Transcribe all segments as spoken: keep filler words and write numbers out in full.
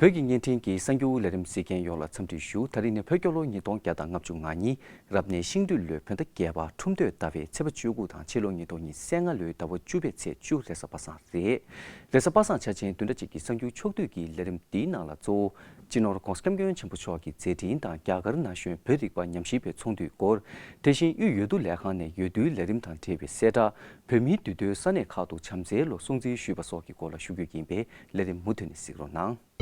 བོད་ཀྱི་བརྙན་འཕྲིན་གྱི་གསར་འགྱུར་ལས་རིམ་གཟིགས་མཁན་ཡོངས་ལ་འཚམས་འདྲི་ཞུ། ད་རིང་ནི་བོད་རྒྱལ་ལོ་ཉིས་སྟོང་བརྒྱ་དང་ལྔ་བཅུ་ང་གཉིས་རབ་གནས་ཤིང་སྦྲུལ་ལོའི་བོད་ཟླ་བརྒྱད་པ་ཁྲུམས་སྟོད་ཟླ་བའི་ཚེས་པ་བཅུ་དགུ་དང་ཕྱི་ལོ་ཉིས་སྟོང་ཉི་ཤུ་རྩ་ལྔ་ལོའི་ཟླ་བ་བཅུ་པའི་ཚེས་བཅུ་རེས་གཟའ་པ་སངས་རེད། རེས་གཟའ་པ་སངས་འཆར་ཅན་བདུན་ཕྲག་གཅིག་གི་གསར་འགྱུར་ཕྱོགས་བསྡུས་ཀྱི་ལས་རིམ་འདིའི་ནང་ལ་གཙོ་བོ། སྤྱི་ནོར་༧གོང་ས་༧སྐྱབས་མགོན་ཆེན་པོ་མཆོག་གི་མཛད་འཕྲིན་དང་རྒྱ་གར་ན་གཞོན་བོད་རིག་པ་ཉམས་ཞིབ་པའི་ཚོགས་འདུའི་སྐོར། དེ་བཞིན་དབུས་འོས་བསྡུ་ལས་ཁང་ནས་འོས་བསྡུའི་ལས་རིམ་དང་འབྲེལ་བའི་གསལ་བསྒྲགས། བོད་མིའི་འདུས་སྡོད་ས་གནས་ཁག་ཏུ་བྱམས་བརྩེའི་ལོ་སྲུང་བརྩི་ཞུས་པ་སོགས་ཀྱི་སྐོར་ལ་ཞུ་རྒྱུ་ཡིན་པས་ལས་རིམ་མུ་མཐུད་ནས་གཟིགས་རོགས་གནང་།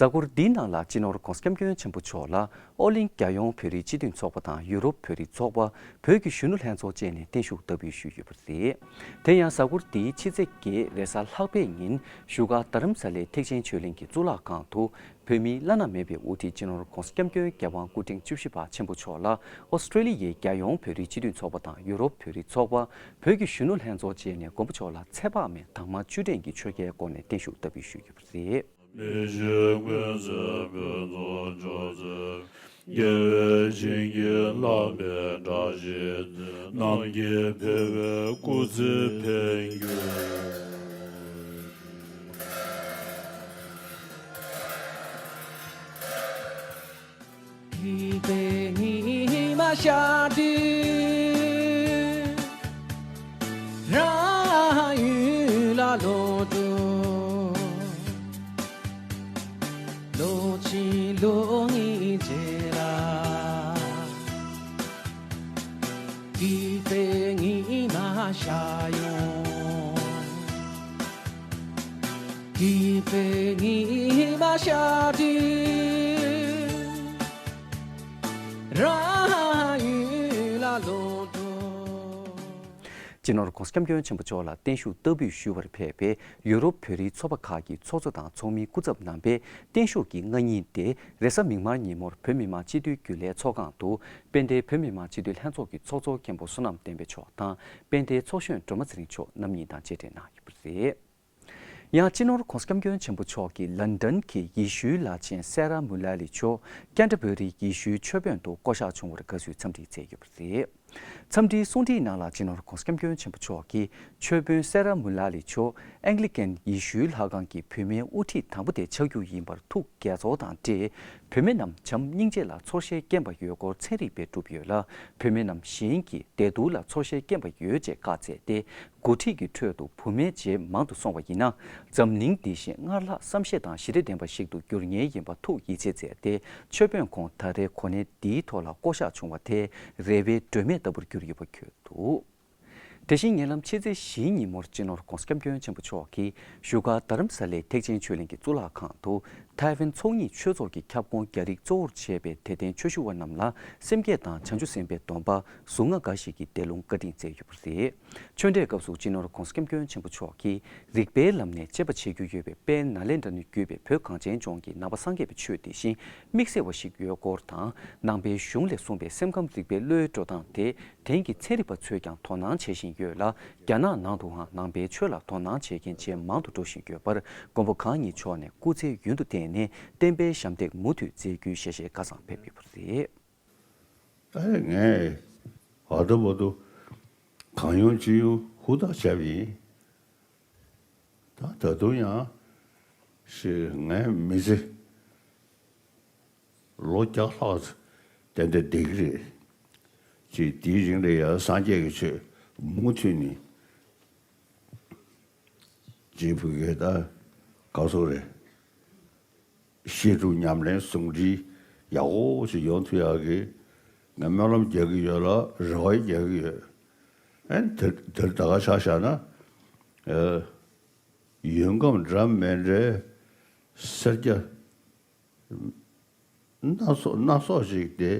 གཟའ་འཁོར་འདིའི་ནང་ལ་སྤྱི་ནོར་༧གོང་ས་༧སྐྱབས་མགོན་ཆེན་པོ་མཆོག་ལ་ཨོ་གླིང་རྒྱལ་ཡོངས་བོད་རིགས་སྤྱི་མཐུན་ཚོགས་པ་དང་ཡུ་རོབ་བོད་རིགས་ཚོགས་པ། བོད་ཀྱི་གཞོན་ནུ་ལྷན་ཚོགས་བཅས་ནས་བརྟན་བཞུགས་བསྟར་འབུལ་ཞུས་ཡོད་པ་རེད། དེ་ཡང་གཟའ་འཁོར་འདིའི་ཕྱི་ཚེས་བརྒྱད་རེས་གཟའ་ལྷག་པའི་ཉིན་བཞུགས་སྒར་རྡ་རམ་ས་ལའི་ཐེག་ཆེན་ཆོས་གླིང་གི་གཙུག་ལག་ཁང་དུ། བོད་མིའི་བླ་ན་མེད་པའི་དབུ་ཁྲིད་སྤྱི་ནོར་༧གོང་ས་༧སྐྱབས་མགོན་རྒྱལ་དབང་སྐུ་ཕྲེང་བཅུ་བཞི་པ་ཆེན་པོ་མཆོག་ལ་ཨོ་སི་ཀྲེ་ལི་ཡའི་རྒྱལ་ཡོངས་བོད་རིགས་སྤྱི་མཐུན་ཚོགས་པ་དང་ཡུ་རོབ་བོད་རིགས་ཚོགས་པ། བོད་ཀྱི་གཞོན་ནུ་ལྷན་ཚོགས་བཅས་ནས་མགོན་པོ་མཆོག་ལ་ཚེ་དཔག་མེད་དྭངས་མ་བཅུད་ལྡན་གྱི་ཆོས་བརྒྱའི་སྒོ་ནས་བརྟན་བཞུགས་བསྟར་འབུལ་ཞུས་ཡོད་པ་རེད། དགེ་བའི་བྱིན་གྱིས་བརླབས་པའི་བཀྲ་ཤིས་ནམ་མཁའི་འཕེལ་བའི་སྐུ་ཚེ་ཕན་གྱུར། སྤྱི་ནོར་༧གོང་ས་༧སྐྱབས་མགོན་ཆེན་པོ་མཆོག་ལ་བརྟན་བཞུགས་བསྟར་འབུལ་ཞུ་བར་ཕེབས་པའི་ཡུ་རོབ་བོད་རིགས་ཚོགས་པ་ཁག་གི་ཚོགས་གཙོ་དང་ཚོགས་མིའི་སྐུ་ཚབ་རྣམ་པས་བརྟན་བཞུགས་ཀྱི་སྔ་ཉིན་ཏེ་རེས་གཟའ་མིག་དམར་ཉིན་མོར་བོད་མི་མང་སྤྱི་འཐུས་རྒྱུན་ལས་ཚོགས་ཁང་དུ་དཔལ་ལྡན་བོད་མི་མང་སྤྱི་འཐུས་ལྷན་ཚོགས་ཀྱི་ཚོགས་གཙོ་མཁན་པོ་བསོད་ནམས་བསྟན་འཕེལ་མཆོག་དང་དཔལ་ལྡན་ཚོགས་གཞོན་སྒྲོལ་མ་ཚེ་རིང་མཆོག་རྣམ་གཉིས་དང་མཇལ་འཕྲད་གནང་ཡོད་པ་རེད། ཡང་སྤྱི་ནོར་༧གོང་ས་༧སྐྱབས་མགོན་ཆེན་པོ་མཆོག་གིས་ལན་ཌན་གྱི་ཡེ་ཤུའི་བླ་ཆེན་སེ་ར་མུ་ལ་ལི་མཆོག་ཀན་ཊ་བྷ་རི་ཡེ་ཤུའི་ཆོས་དཔོན་དུ་བསྐོ་གཞག་བྱུང་བར་དགའ་བསུའི་འཚམས་འདྲི་མཛད་ཡོད་པ་རེད། འཚམས་འདྲིའི་གསུང་འཕྲིན་ནང་ལ་སྤྱི་ནོར་༧གོང་ས་༧སྐྱབས་མགོན་ཆེན་པོ་མཆོག་གིས་ཆོས་དཔོན་སེ་ར་མུ་ལ་ལི་མཆོག་ཨེང་ལི་ཀན་ཡེ་ཤུའི་ལྷ་ཁང་གི་བུད་མེད་དབུ་ཁྲིད་དང་པོ་དེ་ཆགས་རྒྱུ་ཡིན་པར་ཐུགས་དགྱེས་ཚོར་དང་འབྲེལ། བུད་མེད་རྣམས་བྱམས་སྙིང་རྗེ་ལ་ཚོར་ཤེས་སྐྱེན་པ་ཡོད་སྐོར་ཚན་རིག་པས་བསྒྲུབས་ཡོད་ལ། བུད་མེད་རྣམས་གཞན་གྱི་བདེ་སྡུག་ལ་ཚོར་ཤེས་སྐྱེན་པ་ཡོད་ཅེས་བཀའ་སྩལ་ཏེ། འགོ་ཁྲིད་ཀྱི་ཁྲོད་དུ་བུད་མེད་ཇེ་མང་དུ་སོང་བ་ཡིན་ན། འཛམ་གླིང་འདི་བཞིན་སྔར་ལྷག་བསམ་ཤེས་དང་ཞི་བདེ་ལྡན་པ་ཞིག་ཏུ་འགྱུར་ངེས་ཡིན་པ་ཐུགས་ཡིད་ཆེས་མཛད་དེ། ཆོས་དཔོན་ཁོང་ད་རེས་གོ་གནས་འདིའི་ཐོག་ལ་བསྐོ་གཞག་བྱུང་བ་དེ་རེ་བའི་སྒྲོན་མེ་ལྟ་བུར་གྱུར་ཡོད་པ་འཁོད་འདུག་དེ་བཞིན་ཉེ་ལམ་ཕྱི་ཚེས་བཞིའི་ཉིན་མོར་སྤྱི་ནོར་༧གོང་ས་༧སྐྱབས་མགོན་ཆེན་པོ་མཆོག་གིས་བཞུགས་སྒར་རྡ་རམ་ས་ལའི་ཐེག་ཆེན་ཆོས་གླིང་གི་གཙུག་ལག་ཁང་དུ་ཐའེ་ཝན་ཚོགས་གཉིས་ཆོས་ཚོགས་ཀྱི་ཁྱབ་ཁོངས་རྒྱ་རིགས་གཙོ་བོར་བྱས་པའི་དད་ལྡན་ཆོས་ཞུ་བ་རྣམས་ལ་སེམས་བསྐྱེད་དང་བྱང་ཆུབ་སེམས་དཔའི་སྡོམ་པ་གཟུངས་སྔགས་འགའ་ཞིག་གི་འདོན་ལུང་བཀའ་དྲིན་སྩལ་ཡོད་པ་རེད། ཆོས་འབྲེལ་སྐབས་སུ་སྤྱི་ནོར་༧གོང་ས་༧སྐྱབས་མགོན་ཆེན་པོ་མཆོག་གིས་རིག་པའི་ལམ་ནས་དཔྱད་པ་བྱེད་རྒྱུ་ཡོད་པའི་དཔལ་ནཱ་ལེནྡྲ་ནས་བརྒྱུད་པའི་བོད་གངས་ཅན་ལྗོངས་ཀྱི་ནང་པ་སངས་རྒྱས་པའི་ཆོས་དེ་བཞིན་དམིགས་བསལ་བ་ཞིག་ཡོད་སྐོར་དང་། ནང་པའི་གཞུང་ལས་གསུངས་པའི་སེམས་ཁམས་རིག་པའི་བློའི་འགྲོ་སྟངས་དེ་དེང་གི་ཚན་རིག་པ་ཚོས་ཀྱང་དོ་སྣང་བྱེད་བཞིན་ཡོད་ལ། རྒྱ་ནག་ནང་དུའང་ནང་པའི་ཆོས་ལ་དོ་སྣང་བྱེད་མཁན་ཇེ་མང་དུ་འགྲོ་བཞིན་ཡོད་པར་མགོན་པོ་གང་ཉིད་མཆོག་ནས་སྐུ་ཚེ་ཡུན་དུ་བརྟན་ནས་བསྟན་པའི་ཞབས་འདེགས་མུ་མཐུད་མཛད་རྒྱུའི་ཞལ་བཞེས་ཁ་སང་ཕེབས་ཡོད་པ་རེད། ཨེ་ངས་ཨ་དུ་བ་དུ་གང་ཡོང་ཅི་ཡོང་ཧུར་ཐག་བྱས་པ་ཡིན། ད་ད་དུང་ཡང་ཞེས་ངའི་མི་ཚེ་ལོ་བརྒྱ་ལྷག་ཏན་ཏན་བསྡད་ཀྱི་རེད། ཅེས་དེའི་རིང་ལ་ཡང་སངས་རྒྱས་ཀྱི་ཆོས་མུ་མཐུད་ནས་ཅེས་བུ་གས་ད་ག་སོ་རེད། བཤད་སྒྲུབ་ཉམས་ལེན་ཟུང་འབྲེལ་ཡག་པོ་ཞིག་ཡོང་ཐུབ་ཡག་གི་ངས་སྨོན་ལམ་རྒྱག་གི་ཡོད་ལ་རེ་བ་རྒྱག་གི་ཡོད། ཨན་དེར་དེར་ད་ག་ཆ་བཞག་ན་ཨ་ཡུལ་ཁམས་འདྲ་མི་འདྲའི་སེར་སྐྱ་སྣ་ཚོགས་སྣ་ཚོགས་ཤིག་དེ་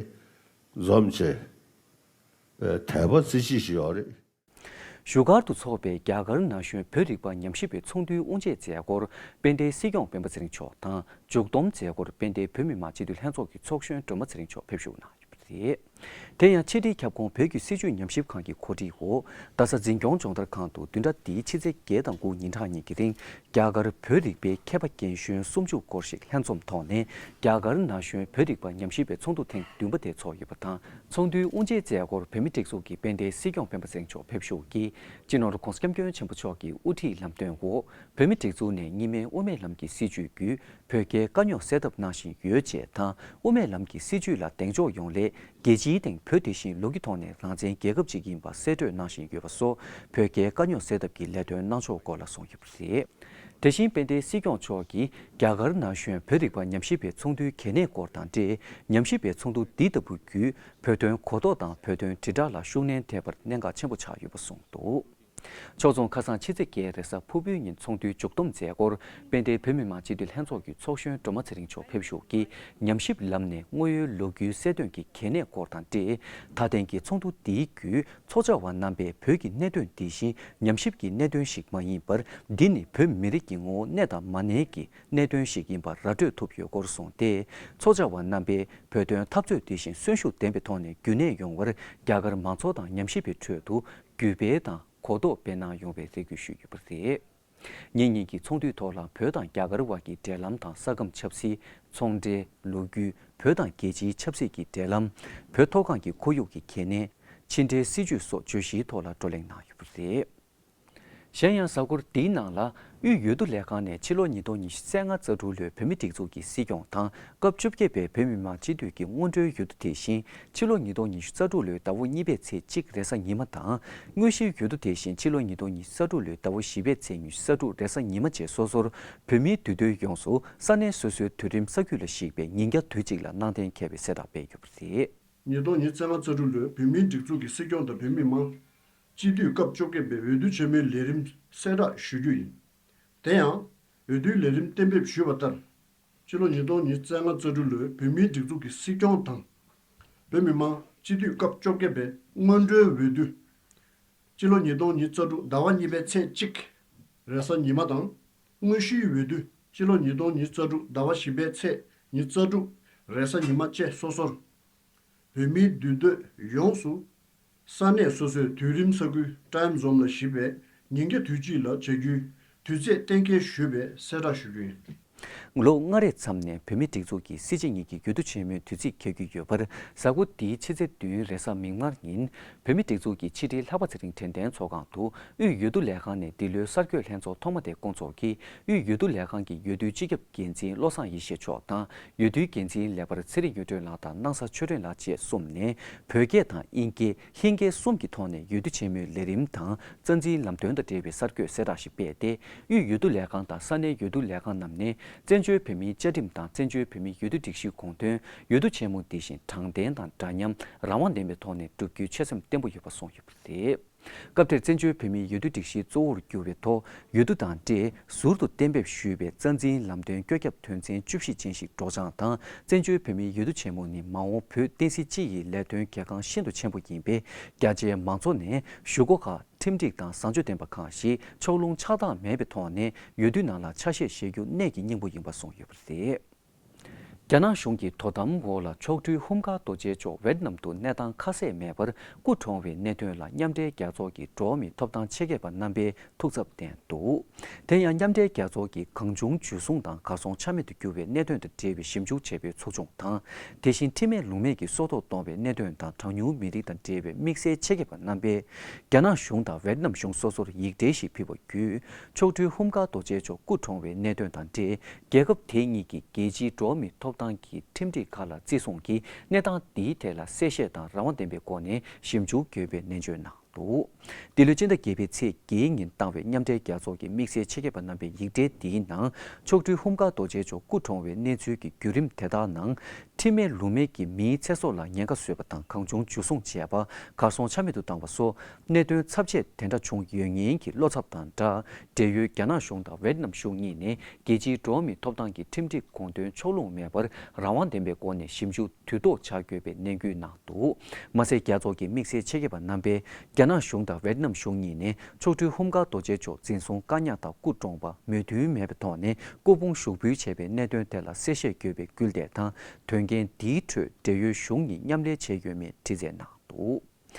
འཛོམས་བྱས་དད་པ་རྩེ་གཅིག་ཞིག་ཡོད་རེད། བཞུགས་སྒར་དུ་འཚོགས་པའི་རྒྱ་གར་ན་གཞོན་བོད་རིག་པ་ཉམས་ཞིབ་པའི་ཚོགས་འདུའི་དབུ་འབྱེད་མཛད་སྒོར་དཔལ་ལྡན་སྲིད་སྐྱོང་སྤེན་པ་ཚེ་རིང་མཆོག་དང་། མཇུག་བསྡོམས་མཛད་སྒོར་དཔལ་ལྡན་བོད་མི་མང་སྤྱི་འཐུས་ལྷན་ཚོགས་ཀྱི་ཚོགས་གཞོན་སྒྲོལ་མ་ཚེ་རིང་མཆོག་ཕེབས་ཞུགས་གནང་ཡོད་པ་རེད། དེ་ཡང་ཕྱི་དྲིལ་ཁྱབ་ཁོངས་བོད་ཀྱི་སྲིད་བྱུས་ཉམས་ཞིབ་ཁང་གི་གོ་སྒྲིག་འོག་རྡ་ས་འཛིན་སྐྱོང་སྦྱོང་བརྡར་ཁང་དུ་བདུན་ཕྲག་འདིའི་ཕྱི་ཚེས་བརྒྱད་དང་དགུ་ཉིན་གྲངས་གཉིས་ཀྱི་རིང་རྒྱ་གར་བོད་རིག་པའི་མཁས་པ་རྒན་གཞོན་སུམ་ཅུ་སྐོར་ཞིག་ལྷན་འཛོམས་ཐོག་ནས་རྒྱ་གར་ན་གཞོན་བོད་རིག་པ་ཉམས་ཞིབ་པའི་ཚོགས་འདུ་ཐེངས་བདུན་པ་དེ་ཚོགས་ཡོད་པ་དང་། ཚོགས་འདུའི་དབུ་འབྱེད་མཛད་སྒོར་བོད་མིའི་སྒྲིག་འཛུགས་ཀྱི་དཔལ་ལྡན་སྲིད་སྐྱོང་སྤེན་པ་ཚེ་རིང་མཆོག་ཕེབས་བཞུགས་ཀྱིས་སྤྱི་ནོར་༸གོང་ས་༸སྐྱབས་མགོན་ཆེན་པོ་མཆོག་གི་དབུ་ཁྲིད་ལམ་སྟོན་འོག་བོད་མིའི་སྒྲིག་འཛུགས་ནས་གཉིས་སྨན་དབུ་མའི་ལམ་གྱི་སྲིད་བྱུས་བརྒྱུད་བོད་རྒྱའི་དཀའ་རྙོག་སེལ་ཐབས་གནང་བཞིན་ཡོད་ཅེས་དང་། དབུ་མའི་ལམ་གྱི་སྲིད་བྱུས་ལ་གདེང་འཇོག་ཡོང་སླད་རྒྱལ་སྤྱིའི་སྟེང་བོད་དེ་བཞིན་ལོ་རྒྱུས་ཐོག་ནས་རང་བཙན་རྒྱལ་ཁབ་ཅིག་ཡིན་པ་གསལ་སྤྲོད་གནང་བཞིན་ཡོད་པ་སོགས་བོད་རྒྱའི་དཀའ་རྙོག་སེལ་ཐབས་ཀྱི་ལས་དོན་གནང་ཕྱོགས་སྐོར་ལ་གསུངས་ཡོད་པ་རེད། དེ་བཞིན་དཔལ་ལྡན་སྲིད་སྐྱོང་མཆོག་གིས་རྒྱ་གར་ན་གཞོན་བོད་རིག་པ་ཉམས་ཞིབ་པའི་ཚོགས་འདུའི་གལ་གནད་སྐོར་དང་འབྲེལ། ཉམས་ཞིབ་པའི་ཚོགས་འདུ་འདི་ལྟ་བུ་བརྒྱུད་བོད་དོན་གོ་རྟོགས་དང་བོད་དོན་དྲིལ་བསྒྲགས་ལ་ཤུགས་སྣོན་ཐེབས་པར་གནད་འགག་ཆེན་པོ་ཆགས་ཡོད་པ་གསུངས་འདུག་ཕྱོགས་མཚུངས་ཁ་སང་ཕྱི་ཚེས་བརྒྱད་རེས་གཟའ་ཕུར་བུའི་ཉིན་ཚོགས་འདུའི་མཇུག་བསྡོམས་མཛད་སྒོར་དཔལ་ལྡན་བོད་མི་མང་སྤྱི་འཐུས་ལྷན་ཚོགས་ཀྱི་ཚོགས་གཞོན་སྒྲོལ་མ་ཚེ་རིང་མཆོག་ཕེབས་བཞུགས་ཀྱིས་ཉམས་ཞིབ་ལམ་ནས་དངོས་ཡོད་ལོ་རྒྱུས་གསལ་སྟོན་གྱི་གལ་གནད་སྐོར་དང་འབྲེལ། ད་ཐེངས་ཀྱི་ཚོགས་འདུ་འདིའི་བརྒྱུད་ཚོགས་བཅར་བ་རྣམ་པས་བོད་ཀྱི་གནད་དོན་འདི་བཞིན་ཉམས་ཞིབ་ཀྱི་གནད་དོན་ཞིག་མ་ཡིན་པར། འདི་ནི་བོད་མི་རིགས་ཀྱི་ངོ་བོ་གནས་དང་མ་གནས་ཀྱི་གནད་དོན་ཞིག་ཡིན་པ་ར་སྤྲོད་ཐུབ་ཡོད་སྐོར་གསུངས་ཏེ། ཚོགས་བཅར་བ་རྣམ་པས་བོད་དོན་འཐབ་རྩོད་འདི་བཞིན་གསོན་ཤུགས་ལྡན་པའི་ཐོག་ནས་རྒྱུན་གནས་ཡོང་བར་རྒྱ་གར་མང་ཚོགས་དང་ཉམས་ཞིབ་པའི་ཁྲོད་དུ་བརྒྱུད་སྤེལ་དང་གོ་རྟོགས་སྤེལ་གནང་ཡོང་བའི་རེ་སྐུལ་ཞུས་ཡོད་པ་རེད། ཉིན་གཉིས་ཀྱི་ཚོགས་འདུའི་ཐོག་ལ་བོད་དང་རྒྱ་གར་བར་གྱི་འབྲེལ་ལམ་དང་ས་ཁམས་ཆབ་སྲིད། ཚོང་འབྲེལ། ལོ་རྒྱུས། བོད་དང་རྒྱལ་སྤྱིའི་ཆབ་སྲིད་ཀྱི་འབྲེལ་ལམ། བོད་མཐོ་སྒང་གི་ཁོར་ཡུག་གི་གལ་གནད། ཕྱི་འབྲེལ་སྲིད་ཇུས་སོགས་བརྗོད་གཞིའི་ཐོག་ལ་བགྲོ་གླེང་གནང་ཡོད་པ་རེད། གཞན་ཡང་གཟའ་འཁོར་འདིའི་ནང་ལ་དབུས་འོས་བསྡུ་ལས་ཁང་ནས་ཕྱི་ལོ་ཉིས་སྟོང་ཉི་ཤུ་རྩ་ལྔ་རྩ་དྲུག་ལོའི་བོད་མིའི་སྒྲིག་འཛུགས་ཀྱི་སྲིད་སྐྱོང་དང་སྐབས་བཅོ་བརྒྱད་པའི་བོད་མི་མང་སྤྱི་འཐུས་ཀྱི་སྔོན་འགྲོའི་འོས་བསྡུ་དེ་བཞིན་ཕྱི་ལོ་ཉིས་སྟོང་ཉི་ཤུ་རྩ་དྲུག་ལོའི་ཟླ་བ་གཉིས་པའི་ཚེས་གཅིག་རེས་གཟའ་ཉི་མ་དང་། དངོས་གཞིའི་འོས་བསྡུ་དེ་བཞིན་ཕྱི་ལོ་ཉིས་སྟོང་ཉི་ཤུ་རྩ་དྲུག་ལོའི་ཟླ་བ་བཞི་པའི་ཚེས་ཉི་ཤུ་རྩ་དྲུག་རེས་གཟའ་ཉི་མ་བཅས་སོ་སོར་བོད་མིའི་འདུས་སྡོད་ཡོངས་སུ་ས་གནས་སོ་སོའི་དུས་རིམ་ས་ཁུལ་ལ་གཞིགས་པའི་ཉིན་རྒྱ་དུས་གཅིག་ལ་གནང་གཏན་འཁེལ་བའི་གསལ་བསྒྲགས་སྤེལ་ཡོད་པ་རེད། ཉིས་སྟོང་ཉི་ཤུ་རྩ་ལྔ་རྩ་དྲུག་ལོའི་བོད་མིའི་སྒྲིག་འཛུགས་ཀྱི་སྲིད་སྐྱོང་དང་བོད་མི་མང་སྤྱི་འཐུས་སྐབས་བཅོ་བརྒྱད་པའི་འོས་བསྡུ་ཆེན་མོའི་ལས་རིམ་གསལ་བསྒྲགས་ཞུ་རྒྱུ་ཡིན། དེ་ཡང་། འོས་བསྡུའི་ལས་རིམ་གཏན་འབེབས་ཞུས་པ་ལྟར། སྤྱི་ལོ་ཉིས་སྟོང་ཉི་ཤུ་རྩ་ལྔ་རྩ་དྲུག་ལོའི་བོད་མིའི་སྒྲིག་འཛུགས་ཀྱི་སྲིད་སྐྱོང་དང་། བོད་མི་མང་སྤྱི་འཐུས་སྐབས་བཅོ་བརྒྱད་པའི་སྔོན་འགྲོའི་འོས་བསྡུ། སྤྱི་ལོ་ཉིས་སྟོང་ཉི་ཤུ་རྩ་དྲུག་ཟླ་བ་གཉིས་པའི་ཚེས་གཅིག་རེས་གཟའ་ཉི་མ་དང་། དངོས་གཞིའི་འོས་བསྡུ་སྤྱི་ལོ་ཉིས་སྟོང་ཉི་ཤུ་རྩ་དྲུག་ཟླ་བ་བཞི་པའི་ཚེས་ཉི་ཤུ་རྩ་དྲུག་རེས་གཟའ་ཉི་མ་བཅས་སོ་སོར། བོད་མིའི་འདུས་སྡོད་ཡོངས་སུ་ས་གནས་སོ་སོའི་དུས་རིམ་ས་ཁུལ་time zone ལ་གཞིགས་པའི་ཉིན་རྒྱ་དུས་གཅིག་ལ་བྱ་རྒྱུའི་དུས་ཚེས་གཏན་འཁེལ་ཞུས་པའི་གསལ་བསྒྲགས་ཞུ་རྒྱུ་ཡིན། ལོ་ལྔ་རེའི་མཚམས་ནས་བོད་མིའི་སྒྲིག་འཛུགས་ཀྱི་སྲིད་སྤྱི་གཉིས་ཀྱི་འོས་བསྡུ་ཆེན་མོའི་དུས་ཚིགས་འཁེལ་རྒྱུ་ཡོད་པར། གཟའ་འཁོར་འདིའི་ཕྱི་ཚེས་བདུན་རེས་གཟའ་མིག་དམར་ཉིན། བོད་མིའི་སྒྲིག་འཛུགས་ཀྱི་ཕྱི་དྲིལ་ལྷག་པ་ཚེ་རིང་དྲན་རྟེན་ཚོགས་ཁང་དུ་དབུས་འོས་བསྡུ་ལས་ཁང་ནས་འདི་ལོའི་གསར་འགོད་ལྷན་ཚོགས་ཐོག་མ་དེ་བསྐོང་ཚོགས་ཀྱིས། དབུས་འོས་བསྡུ་ལས་ཁང་གི་འོས་བསྡུའི་སྤྱི་ཁྱབ་འགན་འཛིན་བློ་བཟང་ཡེ་ཤེས་མཆོག་དང་། འོས་བསྡུའི་འགན་འཛིན་ལེགས་པར་ཚེ་རིང་གཡུ་སྒྲོན་ལགས་དང་སྣང་ས་ཆོས་སྒྲོན་ལགས་བཅས་གསུམ་ནས། བོད་སྐད་དང་དབྱིན་སྐད། ཧིན་སྐད་གསུམ་གྱི་ཐོག་ནས་འོས་བསྡུ་ཆེན་མོའི་ལས་རིམ་དང་། རྩ་འཛིན་ལམ་སྟོན་དང་འབྲེལ་བའི་གསར་འགོད་གསལ་བསྒྲགས་ཤིག་སྤེལ་ཏེ། དབུས་འོས་བསྡུ་ལས་ཁང་དང་ས་གནས་འོས་བསྡུ་ལས་ཁང་རྣམས་ནས། བཙན་བྱོལ་བོད་མིའི་བཅའ་ཁྲིམས་དང་། བཙན་བྱོལ་བོད་མིའི་འོས་བསྡུ་སྒྲིག་གཞིའི་དགོངས་དོན། འོས་བསྡུ་ཆེན་མོ་འདི་བཞིན་དྲང་བདེན་དང་འདྲ་མཉམ། རང་དབང་ལྡན་པའི་ཐོག་ནས་བསྒྲུབ་རྒྱུའི་ཆོད་སེམས་བརྟན་པོ་ཡོད་པ་གསུངས་ཡོད་པ་རེད། སྐབས་དེར་བཙན་བྱོལ་བོད་མིའི་འོས་བསྡུ་སྒྲིག་གཞི་གཙོ་བོར་གྱུར་བའི་ཐོག་འོས་བསྡུ་དང་འབྲེལ་ཟུར་དུ་གཏན་འབེབས་ཞུས་པའི་རྩ་འཛིན་ལམ་སྟོན་བཀོད་ཁྱབ་དོན་ཚན་བཅུ་བཞི་ཅན་ཞིག་སྒྲོག་སྦྱང་དང་། བཙན་བྱོལ་བོད་མིའི་འོས་བསྡུ་ཆེན་མོ་ནི་མ་འོངས་བོད་བསྟན་སྲིད་སྤྱི་ཡི་ལས་དོན་གལ་འགངས་ཤིན་ཏུ་ཆེན་པོ་ཡིན་པས། རྒྱ་ཆེའི་མང་ཚོགས་ནས་གཞུག་གུ་ཁག་ཁྲིམས་སྒྲིག་དང་བཟང་སྤྱོད་ལྡན་པ་གང་ཞིག་ཕྱོགས་ལྷུང་ཆགས་སྡང་མེད་པའི་ཐོག་ནས་འོས་བསྡུའི་ནང་ལ་ཆ་ཤས་བཞེས་རྒྱུ་གནད་ཀྱི་སྙིང་པོ་ཡིན་པ་གསུངས་ཡོད་པ་རེད། རྒྱ་ནག་གཞུང་གི་དོ་དམ་འོག་ལ་མཆོག་སྤྲུལ་ཧུམ་གྷ་རྡོ་རྗེ་མཆོག་ཝེད་ནམ་དུ་གནས་སྟངས་ཁ་གསལ་མེད་པར་སྐུ་གྲོངས་བའི་གནད་དོན་ལ་མཉམ་འབྲེལ་རྒྱལ་ཚོགས་ཀྱི་འགྲོ་བ་མིའི་ཐོབ་ཐང་ཆེད་མཁས་པ་རྣམ་པས་ཐུགས་འཚབ་བསྟན་འདུག་དེ་ཡང་མཉམ་འབྲེལ་རྒྱལ་ཚོགས་ཀྱི་གང་བྱུང་འཇུ་བཟུང་དང་གར་སོང་ཆ་མེད་དུ་གྱུར་བའི་གནད་དོན་དང་འབྲེལ་བའི་ཞིབ་འཇུག་བྱེད་པོའི་ཚོགས་ཆུང་དང་། དེ་བཞིན་ཁྲིམས་མེད་ལུགས་མེད་ཀྱིས་སྲོག་ཐོག་གཏོང་བའི་གནད་དོན་དང་། གྲངས་ཉུང་མི་རིགས་དང་འབྲེལ་བའི་དམིགས་བསལ་ཆེད་མཁས་པ་རྣམ་པས་རྒྱ་ནག་གཞུང་དང་ཝེད་ནམ་གཞུང་སོ་སོར་ཡིག་འབྲེལ་ཞིག་ཕུལ་བ་བརྒྱུད། མཆོག་སྤྲུལ་ཧུམ་གྷ་རྡོ་རྗེ་མཆོག་སྐུ་གྲོངས་བའི་གནད་དོན་དང་འབྲེལ། རྒྱལ་ཁབ་དེ་གཉིས་ཀྱི་རྒྱལ་སྤྱིའི་འགྲོ་བ་མིའི་ཐོབ་ཐང་གི་ཁྲིམས་སྒྲིག་ཁག་ལ་བརྩི་སྲུང་གིས་གནས་སྟངས་འདིའི་ཐད་ལ་གསལ་བཤད་དང་རང་དབང་ལྡན་པའི་སྒོ་ནས་ཞིབ་འཇུག་དགོས་པའི་ནན་བརྗོད་གནང་འདུག་འདི་ལོའི་སྤྱི་ཟླ་བརྒྱད་པའི་ཚེས་བརྒྱད་ཉིན་བཏང་བའི་མཉམ་འབྲེལ་རྒྱལ་ཚོགས་ཀྱི་དམིགས་བསལ་ཆེད་མཁས་པ་རྣམ་པའི་ཡིག་འབྲེལ་འདིའི་ནང་། མཆོག་སྤྲུལ་ཧུམ་གྷ་རྡོ་རྗེ་མཆོག་སྐུ་གྲོངས་བའི་གནས་ཚུལ་གྱི་བརྒྱུད་རིམ་དེ་དག་ནང་། ཁྲིམས་མེད་ལུགས་མེད་ཀྱིས་མིའི་ཚེ་སྲོག་ལ་ཉེན་ཁ་བཟོས་པ་དང་། གང་བྱུང་འཇུ་བཟུང་བྱས་པ། གར་སོང་ཆ་མེད་དུ་བཏང་བ་སོགས་གནད་དོན་ཚབས་ཆེ་དེ་འདྲ་བྱུང་ཡོད་ཉེན་གྱི་བློ་འཚབ་དང་སྦྲགས། འབྲེལ་ཡོད་རྒྱ་ནག་གཞུང་དང་ཝེད་ནམ་གཞུང་གཉིས་ནས་རྒྱལ་སྤྱིའི་འགྲོ་བ་མིའི་ཐོབ་ཐང་གི་ཁྲིམས་སྒྲིག་དགོངས་དོན་ཕྱོགས་ལྷུང་མེད་པར་རང་དབང་ལྡན་པའི་སྒོ་ནས་ཞིབ་འཇུག་དུས་ཐོག་བྱ་དགོས་པའི་ནན་སྐུལ་གནང་འདུག་མ་ཟད། རྒྱལ་ཚོགས་ཀྱི་དམིགས་བསལ་ཆེད་མཁས་པ་རྣམ་པས། རྒྱ་ནག་གཞུང་དང་ཝེ་ཏི་ནམ་གཞུང་གཉིས་ནས་མཆོག་སྤྲུལ་ཧུམ་ཁ་རྡོ་རྗེ་མཆོག་འཛིན་བཟུང་བཀག་ཉར་དང་སྐུ་གྲོངས་པར་མོས་མཐུན་མེད་པའི་ཐོག་ནས་སྐུ་ཕུང་ཞུགས་འབུལ་བྱས་པའི་གནད་དོན་དེ་ལ་གསལ་བཤད་དགོས་པའི་སྐུལ་འདེད་དང་དོན་རྐྱེན་འདིའི་ཁྲོད་འབྲེལ་ཡོད་གཞུང་གཉིས་མཉམ་ལས་བྱས་ཡོད་མེད་དྲི་རྩད་གནང་འདུག།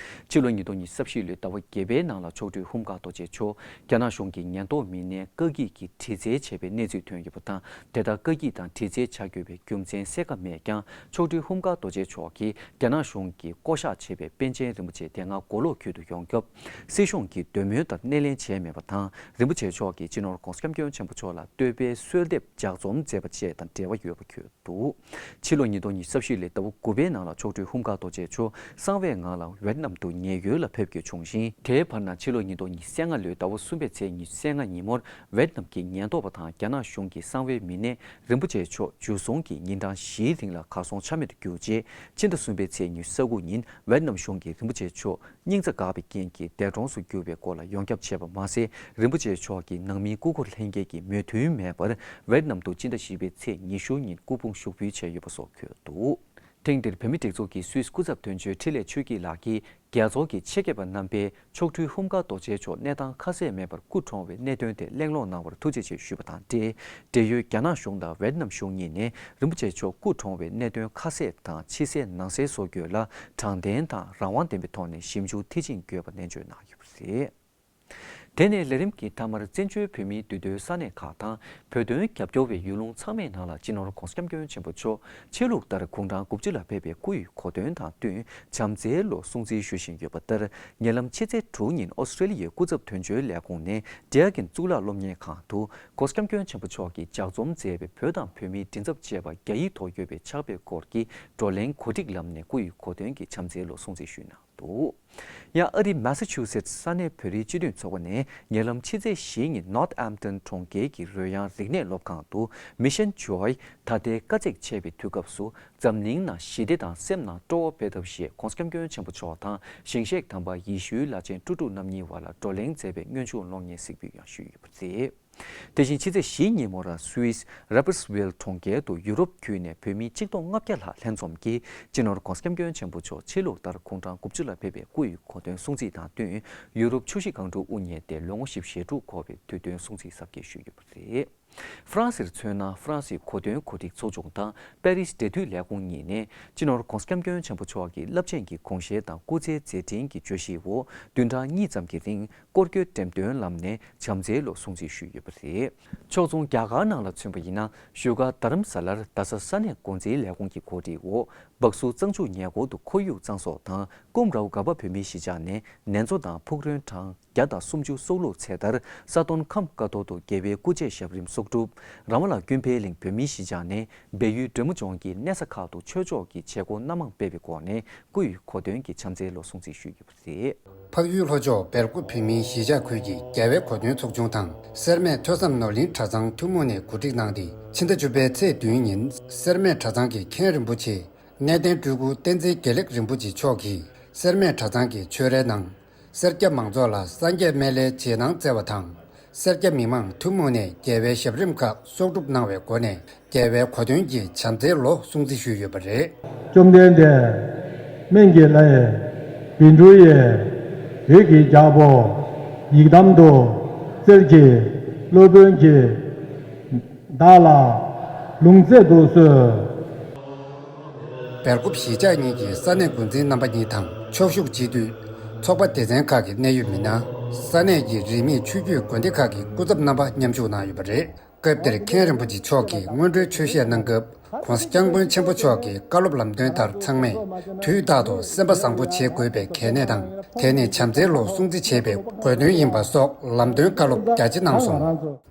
ཕྱི་ལོ་ཉིས་སྟོང་ཉི་ཤུ་རྩ་བཞི་ལོའི་ཟླ་བ་བརྒྱད་པའི་ནང་ལ་མཆོག་སྤྲུལ་ཧུམ་ཁ་རྡོ་རྗེ་མཆོག་རྒྱ་ནག་གཞུང་གི་ཉེན་རྟོག་མི་སྣས་བཀག་སྐྱིལ་གྱིས་དྲི་རྩད་བྱས་པའི་གནས་ཚུལ་ཐོན་ཡོད་པ་དང་། དེ་ལྟར་བཀག་སྐྱིལ་དང་དྲི་རྩད་བྱ་དགོས་པའི་རྒྱུ་མཚན་གསལ་ཁ་མེད་ཀྱང་། མཆོག་སྤྲུལ་ཧུམ་ཁ་རྡོ་རྗེ་མཆོག་གིས་རྒྱ་ནག་གཞུང་གིས་བསྐོ་གཞག་བྱས་པའི་པཎ་ཆེན་རིན་པོ་ཆེ་དེ་སྔ་མགོ་ལོག་ཁུལ་དུ་ཡོང་སྐབས། སྲིད་གཞུང་གིས་འདོད་མོས་ལྟར་སྣེ་ལེན་བྱས་མེད་པ་དང་། རིན་པོ་ཆེ་མཆོག་གིས་སྤྱི་ནོར་༧གོང་ས་༧སྐྱབས་མགོན་ཆེན་པོ་མཆོག་ལ་བསྟོད་པའི་གསོལ་འདེབས་ལྗགས་རྩོམ་མཛད་པ་བཅས་དང་འབྲེལ་བ་ཡོད་པ་འཁོད་འདུག། ཕྱི་ལོ་ཉིས་སྟོང་ཉི་ཤུ་རྩ་བཞི་ལོའི་ཟླ་བ་དགུ་པའི་ནང་ལ་མཆོག་སྤྲུལ་ཧུམ་ཁ་རྡོ་རྗེ་མཆོག་གསང་བའི་ངང་ལ་ཝེ་ཏི་ནམ་དུ་ཉེན་གཡོལ་ལ་ཕེབས་དགོས་བྱུང་ཞིང་། དེའི་བར་ན་ཕྱི་ལོ་ཉིས་སྟོང་ཉི་ཤུ་རྩ་ལྔ་ལོའི་ཟླ་བ་གསུམ་པའི་ཚེས་ཉི་ཤུ་རྩ་ལྔ་ཉིན་མོར་ཝེ་ཏི་ནམ་གྱི་ཉེན་རྟོག་པ་དང་རྒྱ་ནག་གཞུང་གི་གསང་བའི་མི་སྣས་རིན་པོ་ཆེ་མཆོག་འཇུ་བཟུང་གིས་ཉིན་གྲངས་བཞིའི་རིང་ལ་གར་སོང་ཆ་མེད་དུ་གྱུར་རྗེས། ཕྱི་ཟླ་གསུམ་པའི་ཚེས་ཉི་ཤུ་རྩ་དགུ་ཉིན་ཝེ་ཏི་ནམ་གཞུང་གིས་རིན་པོ་ཆེ་མཆོག་སྙིང་རྩ་འགག་པའི་རྐྱེན་གྱིས་འདས་གྲོངས་སུ་གྱུར་བའི་སྐོར་ལ་ཡོངས་ཁྱབ་བྱས་པ་མ་ཟད། རིན་པོ་ཆེ་མཆོག་གི་ནང་མིའི་སྐུ་འཁོར་ལྷན་རྒྱས་ཀྱིས་མོས་མཐུན་མེད་པར་ཝེ་ཏི་ནམ་དུ་སྤྱི་ཟླ་བཞི་པའི་ཚེས་ཉི་ཤུ་ཉིན་སྐུ་ཕུང་ཞུགས་འབུལ་བྱས་ཡོད་པ་སོགས་འཁོད་འདུག། ཐེངས་འདིར་བོད་མིའི་སྒྲིག་འཛུགས་ཀྱི་སུད་སི་སྐུ་ཚབ་དོན་གཅོད་འཕྲིན་ལས་ཆོས་སྐྱིད་ལགས་ཀྱིས། རྒྱལ་ཚོགས་ཀྱི་ཆེད་མཁས་པ་རྣམ་པས་མཆོག་སྤྲུལ་ཧུམ་ཁ་རྡོ་རྗེ་མཆོག་གནས་སྟངས་ཁ་གསལ་མེད་པར་སྐུ་གྲོངས་བའི་གནད་དོན་དེ་གླེང་སློང་གནང་བར་ཐུགས་རྗེ་ཆེ་ཞུས་པ་དང་འབྲེལ། འབྲེལ་ཡོད་རྒྱ་ནག་གཞུང་དང་ཝེ་ཏི་ནམ་གཞུང་གཉིས་ནས་རིན་པོ་ཆེ་མཆོག་སྐུ་གྲོངས་བའི་གནད་དོན་ཁ་གསལ་དང་ཕྱི་གསལ་ནང་གསལ་བཟོ་དགོས་ལ། དྲང་བདེན་དང་རང་དབང་ལྡན་པའི་ཐོག་ནས་ཞིབ་འཇུག་མཐིལ་ཕྱིན་དགོས་པ་ནན་བརྗོད་གནང་ཡོད་པ་རེད། དེ་ནས་ལས་རིམ་གྱི་མཐའ་མར་བཙན་བྱོལ་བོད་མིའི་འདུས་སྡོད་ས་གནས་ཁག་དང་བོད་དོན་རྒྱབ་སྐྱོར་བའི་ཡུལ་ལུང་ཚང་མའི་ནང་ལ་སྤྱི་ནོར་༧གོང་ས་༧སྐྱབས་མགོན་ཆེན་པོ་མཆོག་ཆོས་ལུགས་ལྟར་དགུང་གྲངས་དགུ་བཅུ་ལ་ཕེབས་པའི་སྐུ་ཡི་གོ་སྟོན་དང་བསྟུན་བྱམས་བརྩེའི་ལོ་སྲུང་བརྩི་ཞུ་བཞིན་ཡོད་པ་ལྟར། ཉེ་ལམ་ཕྱི་ཚེས་དྲུག་ཉིན་ཨོ་སི་ཀྲེ་ལི་ཡའི་སྐུ་ཚབ་དོན་གཅོད་ལས་ཁུངས་ནས་ཌི་ཨ་ཀིན་གཙུག་ལག་སློབ་གཉེར་ཁང་དུ་༧གོང་ས་༧སྐྱབས་མགོན་ཆེན་པོ་མཆོག་གིས་ལྗགས་རྩོམ་མཛད་པའི་བོད་དང་བོད་མིའི་མགྲིན་ཚབ་ཅེས་པ་རྒྱ་ཡིག་ཐོག་ཡོད་པའི་ཕྱག་དཔེ་སྐོར་གྱི་བགྲོ་གླེང་གོ་སྒྲིག་ལམ་ནས་སྐུ་ཡི་གོ་སྟོན་གྱི་བྱམས་བརྩེའི་ལོ་སྲུང་བརྩི་ཞུས་གནང་འདུག། ཡང་ཨ་རིའི་མེ་ས་ཆུ་སེ་ཊི་ས་གནས་བོད་རིགས་སྤྱི་མཐུན་ཚོགས་པ་ནས་ཉེ་ལམ་ཕྱི་ཚེས་བཞི་ཉིན་ནོར་ཐ་ཨེམ་ཊོན་གྲོང་ཁྱེར་གྱི་རོལ་དབྱངས་རིག་གནས་སློབ་ཁང་དུ་མི་ཤན་ཇོའི་ད་ལྟའི་དཀའ་ཚེགས་ཆེ་བའི་དུས་སྐབས་སུ་འཛམ་གླིང་ནང་ཞི་བདེ་དང་སེམས་ནང་སྤྲོ་བ་སྤེལ་ཐབས་ཞེས་༧གོང་ས་༧སྐྱབས་མགོན་ཆེན་པོ་མཆོག་དང་ཞིང་གཤེགས་དམ་པ་ཡེ་ཤུའི་བླ་ཆེན་ཀྲུ་ཀྲུ་རྣམ་གཉིས་བར་ལ་བགྲོ་གླེང་མཛད་པའི་སྔོན་བྱུང་གློག་བརྙན་གཟིགས་འབུལ་ཡང་ཞུས་ཡོད་པ་རེད། དེ་བཞིན་ཕྱི་ཚེས་བཞི་ཉིན་མོ་ར་སུད་སི་ར་པར་སི་ཝིལ་གྲོང་ཁྱེར་དུ་ཡུ་རོབ་ཁུལ་ནས་བོད་མི་ཆིག་སྟོང་ལྔ་བརྒྱ་ལྷག་ལྷན་འཛོམས་ཀྱིས་སྤྱི་ནོར་༧གོང་ས་༧སྐྱབས་མགོན་ཆེན་པོ་མཆོག་ཆོས་ལུགས་ལྟར་དགུང་གྲངས་དགུ་བཅུ་ལ་ཕེབས་པའི་སྐུ་ཡི་གོ་སྟོན་སྲུང་བརྩི་དང་བསྟུན། ཡུ་རོབ་ཆུ་བཞི་སྒང་དྲུག་དབུ་བརྙེས་ཏེ་ལོ་ངོ་བཞི་བཅུ་ཞེ་དྲུག་འཁོར་བའི་དུས་སྟོན་སྲུང་བརྩི་གཟབ་རྒྱས་ཞུས་ཡོད་པ་རེད། ཧྥ་རན་སིར་མཚོན་ན། ཧྥ་རན་སིའི་གོ་སྟོན་གོ་སྒྲིག་ཚོགས་ཆུང་དང་པེ་རིས་འབྲེལ་མཐུད་ལས་ཁུངས་གཉིས་ནས་སྤྱི་ནོར་༧གོང་ས་༧སྐྱབས་མགོན་ཆེན་པོ་མཆོག་གི་རླབས་ཆེན་གྱི་དགོངས་བཞེད་དང་སྐུ་ཚེའི་མཛད་འཕྲིན་གྱི་བརྗོད་གཞིའི་འོག་བདུན་ཕྲག་གཉིས་ཙམ་གྱི་རིང་སྐོར་སྐྱོད་འགྲེམས་སྟོན་ལམ་ནས་བྱམས་བརྩེའི་ལོ་སྲུང་བརྩི་ཞུས་ཡོད་པ་རེད། ཕྱོགས་མཚུངས་རྒྱ་གར་ནང་ལ་མཚོན་པ་ཡིན་ན། བཞུགས་སྒར་རྡ་རམ་ས་ལར་རྡ་ས་ས་གནས་འགོ་འཛིན་ལས་ཁུངས་ཀྱི་གོ་སྒྲིག་འོག་སྦག་སུ་གཙང་ཆུ་ཉེ་འཁོར་དུ་ཁོར་ཡུག་གཙང་བཟོ་དང་ཀུམ་རའོ་གྷ་པ་བོད་མིའི་གཞིས་ཆགས་ནས་ནན་ཚོ་དང་ཕུག་རོན་གྲངས་བརྒྱ་དང་སུམ་ཅུ་སྲོག་བླུ་ཚེ་ཐར། ས་སྟོན་ཁམས་ཀ་ཐོར་དུ་རྒྱལ་བའི་སྐུ་ཆས་ཞབས་རིམ་གསོག་སྒྲུབ། ར་མ་ལ་ཀུན་ཕན་གླིང་བོད་མིའི་གཞིས་ཆགས་ནས་སྦས་ཡུལ་འབྲས་མོ་ལྗོངས་ཀྱི་གནས་ས་ཁག་ཏུ་ཆོས་ཕྱོགས་ཀྱི་བྱེད་སྒོ་སྣ་མང་སྤེལ་བའི་སྒོ་ནས་སྐུ་ཡི་གོ་སྟོན་གྱི་བྱམས་བརྩེའི་ལོ་སྲུང་བརྩི་ཞུས་ཡོད་པ་རེད། འཕགས་ཡུལ་ལྷོ་ཕྱོགས་སྦེལ་ཀོབ་བོད་མིའི་གཞིས་ཆགས་ཁུལ་གྱི་རྒྱལ་བའི་གོ་སྟོན་ཚོགས་ཆུང་དང་། སེར་སྨད་ཐོས་བསམ་ནོར་གླིང་གྲྭ་ཚང་ཐུན་མོང་ནས་གོ་སྒྲིག་གནང་སྟེ། ཕྱི་ཟླ་བཅུ་པའི་ཚེས་བདུན་ཉིན་སེར་སྨད་གྲྭ་ཚང་གི་མཁན་རིན་པོ་ཆེ་གནས་བརྟན་སྤྲུལ་སྐུ་བསྟན་འཛིན་དགེ་ལེགས་རིན་པོ་ཆེ་མཆོག་གིས་སེར་སྨད་གྲྭ་ཚང་གི་ཆོས་རའི་ནང་། སེར་སྐྱ་མང་ཚོགས་ལ་སངས་རྒྱས་སྨན་བླའི་རྗེས་གནང་སྩལ་བ་དང་། སེར་སྐྱ་མི་མང་ཐུན་མོང་ནས་རྒྱལ་བའི་ཞབས་རིམ་ཁག་གསོག་སྒྲུབ་གནང་བའི་སྒོ་ནས། རྒྱལ་བའི་གོ་སྟོན་གྱི་བྱམས་བརྩེའི་ལོ་སྲུང་བརྩི་ཞུས་ཡོད་པ་རེད། བཅོམ་ལྡན་འདས་སྨན་གྱི་བླ་ཡི་བཻ་ཌཱུརྱ་ཡི་འོད་ཀྱི་རྒྱལ་པོ་ཡི་དམ་དུ་གསེར་གྱི་སློབ་དཔོན་གྱིས་བདག་ལ་ལུང་སྩལ་དུ་གསོལ། སྦེལ་ཀོབ་གཞིས་ཆགས་གཉིས་ཀྱི་ས་གནས་འགོ་འཛིན་རྣམ་པ་གཉིས་དང་ཕྱོགས་བཞུགས་སྤྱི་འཐུས། ཚོགས་པ་སྡེ་ཚན་ཁག་གི་གནད་ཡོད་མི་སྣ། ས་གནས་ཀྱི་རིས་མེད་ཆོས་བརྒྱུད་དགོན་སྡེ་ཁག་གི་སྐུ་ཚབ་རྣམ་པ་མཉམ་ཞུགས་གནང་ཡོད་པ་རེད། སྐབས་དེར་མཁན་རིན་པོ་ཆེ་མཆོག་གིས་སྔོན་འགྲོའི་ཆོས་བཤད་གནང་སྐབས། ༸གོང་ས་༸སྐྱབས་མགོན་ཆེན་པོ་མཆོག་གི་བཀའ་སློབ་ལམ་སྟོན་ལྟར་ཚང་མས་དུས་རྟག་ཏུ་སེམས་པ་བཟང་པོ་བྱེད་དགོས་པའི་གལ་གནད་དང་། དེ་ནི་བྱམས་བརྩེའི་ལོ་སྲུང་བརྩི་བྱེད་པའི་དགོས་འདུན་ཡིན་པ་སོགས་ལམ་སྟོན་བཀའ་སློབ་རྒྱ་ཆེ་གནང་སོང་།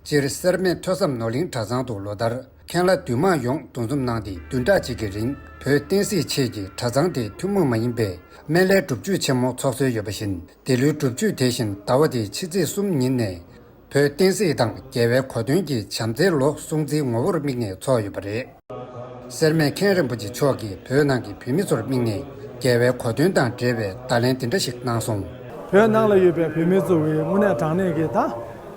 སྤྱིར་སེར་སྨད་ཐོས་བསམ་ནོར་གླིང་གྲྭ་ཚང་དུ་ལོ་ལྟར་མཁན་བླ་འདུས་མང་ཡོངས་འདུ་འཛོམས་གནང་སྟེ། བདུན་ཕྲག་གཅིག་གི་རིང་བོད་བསྟན་སྲིད་ཆེད་ཀྱི་གྲྭ་ཚང་དེ་ཐུན་མོང་མ་ཡིན་པའི་སྨན་བླའི་སྒྲུབ་མཆོད་ཆེན་མོ་འཚོགས་སྲོལ་ཡོད་པ་བཞིན། འདི་ལོའི་སྒྲུབ་མཆོད་དེ་བཞིན་ཟླ་བ་འདིའི་ཕྱི་ཚེས་གསུམ་ཉིན་ནས་བོད་བསྟན་སྲིད་དང་རྒྱལ་བའི་གོ་སྟོན་གྱི་བྱམས་བརྩེའི་ལོ་སྲུང་བརྩིའི་ངོ་བོར་དམིགས་ནས་འཚོགས་ཡོད་པ་རེད། སེར་སྨད་མཁན་རིན་པོ་ཆེ་མཆོག་གིས་བོད་ནང་གི་བོད་མི་ཚོར་དམིགས་ནས་རྒྱལ་བའི་གོ་སྟོན་དང་འབྲེལ་བའི་བརྡ་ལན་འདི་འདྲ་ཞིག་གནང་སོང་། བོད་ནང་ལ་ཡོད་པའི་བོད་མི་ཚོ་གིས་དངོས་གནས་དྲང་གནས་ཀྱི་ད་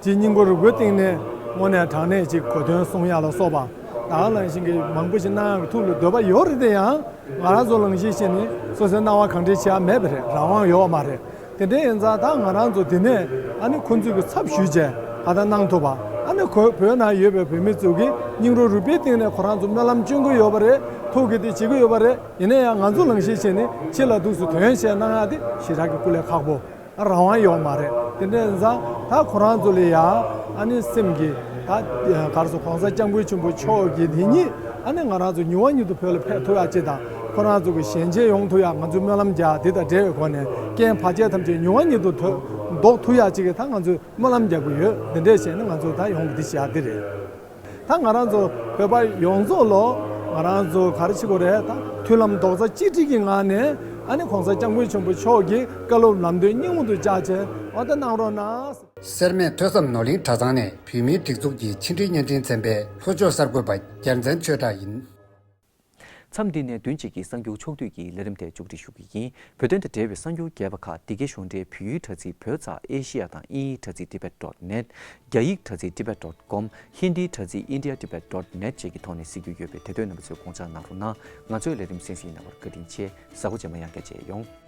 ཅི་སྙིང་ཁོང་རུས་པའི་གཏིང་ནས་དངོས་གནས་དྲང་གནས་ཅིག་གོ་སྟོན་གསུང་ཡ་ལ་སོགས་པ་ད་ག་ནང་བཞིན་གྱི་མང་པོ་ཞིག་གནང་ཡག་གི་ཐུགས་ལ་འདོད་པ་ཡོད་རེད་དེ། ཡང་ང་རང་ཚོ་ནང་བཞིན་བྱས་ནས་སོ་སོའི་སྣང་བ་གང་དྲན་བྱེད་ཡ་མེད་པ་རེད། རང་དབང་ཡོད་པ་མ་རེད། དེ་འདྲ་ཡིན་ཙང་ད་ང་རང་ཚོ་དེ་ནས་ཨ་ནི་ཁོང་ཚོའི་གི་ཚབ་ཞུས་བྱས་ཧ་ད་གནང་ཐུབ་པ། ཨ་ནི་ཁོ་བོད་ནང་ཡོད་པའི་བོད་མི་ཚོ་གིས་སྙིང་རུས་རུས་པའི་གཏིང་ནས་ཁོ་རང་ཚོ་སྨོན་ལམ་སྐྱོན་གི་ཡོད་པ་རེད། ཐུགས་ཀྱི་དེ་བྱེད་གི་ཡོད་པ་རེད། ཡིན་ན་ཡང་ང་ཚོ་ལངས་ཤིག་བྱས་ནས་ཕྱི་ལ་ཐུགས་སུ་དོན་བྱས་གནང་ཡ་དེ་ཞེ་དྲག་གི་སྐུ་ལས་ཁག་པོ། རང་དབང་ཡོད་མ་རེད། དེ་འདྲ་ཡིན་ཙང་ད་ཁོ་རང་ཚོ་ལ་ཡ་ཨ་ནི་སེམས་ཀྱི་ད་གར་སོང་གོང་ས་སྐྱབས་མགོན་ཆེན་པོ་མཆོག་གི་དེ་ཉིད་ཨ་ནི་ང་རང་ཚོ་མྱུར་བ་ཉིད་དུ་བོད་ལ་ཕེབས་ཐུབ་ཡ་ཅིག་དང་། ཁོ་རང་ཚོ་གི་ཞལ་མཇལ་ཡོང་ཐུབ་ཡ། ང་ཚོའི་སྨོན་ལམ་རྒྱག་དེ་དང་འབྲེལ་བའི་སྒོ་ནས་རྐྱེན་བར་ཆད་ཐམས་ཅད་མྱུར་བ་ཉིད་དུ་ཐོ་ཟློག་ཐུབ་ཡ་ཅིག་གི་ད་ང་ཚོས་སྨོན་ལམ་རྒྱག་གི་ཡོད། དེ་འདྲས་བྱས་ནས་ང་ཚོ་ད་ཡོང་གི་འདི་བྱ་དེ་རེད། ད་ང་རང་ཚོ་བོད་པ་ཡོངས་རྫོགས་ལོ་ང་རང་ཚོ་ག་རེ་བྱེད་དགོས་རེད། ད་མཐུན་ལམ་རྡོག་རྩ་གཅིག་སྒྲིལ་གྱི་ངང་ནས་ཨ་ནི་གོང་ས་སྐྱབས་མགོན་ཆེན་པོ་མཆོག་གི་བཀའ་སློབ་ལམ་སྟོན་སྙིང་དབུས་སུ་བཅངས་བྱས་འོ་ད་གནང་རོགས་གནང་། སེར་སྨད་ཐོས་བསམ་ནོར་གླིང་གྲྭ་ཚང་ནས་བོད་མིའི་སྒྲིག་འཛུགས་ཀྱི་ཕྱི་འབྲེལ་བརྙན་འཕྲིན་ཚན་པའི་ལྷོ་ཕྱོགས་གསར་འགོད་པ་རྒྱལ་མཚན་ཆོས་གྲགས་ཡིན། མཚམས་འདི་ནས་བདུན་གཅིག་གི་གསར་འགྱུར་ཕྱོགས་བསྡུས་ཀྱི་ལས་རིམ་དེ་མཇུག་སྒྲིལ་ཞུ་གི་ཡིན། བོད་དོན་དང་འབྲེལ་བའི་གསར་འགྱུར་རྒྱས་པ་ཁག་འདི་གའི་གཞུང་འབྲེལ་བོད་ཡིག་དྲ་ཚིགས་བོད་ཙ་ཨེ་ཤི་ཡ་དང་དབྱིན་ཡིག་དྲ་ཚིགས་tibet dot net། རྒྱ་ཡིག་དྲ་ཚིགས་tibet dot com། ཧིན་དིའི་དྲ་ཚིགས་india tibet dot net བཅས་ཀྱི་ཐོག་ནས་གཟིགས་རྒྱུ་ཡོད་པས་དེ་དོན་རྣམ་པ་ཚོས་དགོངས་འཇགས་གནང་རོགས་གནང་། ང་ཚོའི་ལས་རིམ་གསན་གཟིགས་གནང་བར་བཀའ་དྲིན་ཆེ། གཟའ་འཁོར་རྗེས་མ་ཡང་བསྐྱར་མཇལ་ཡོང་།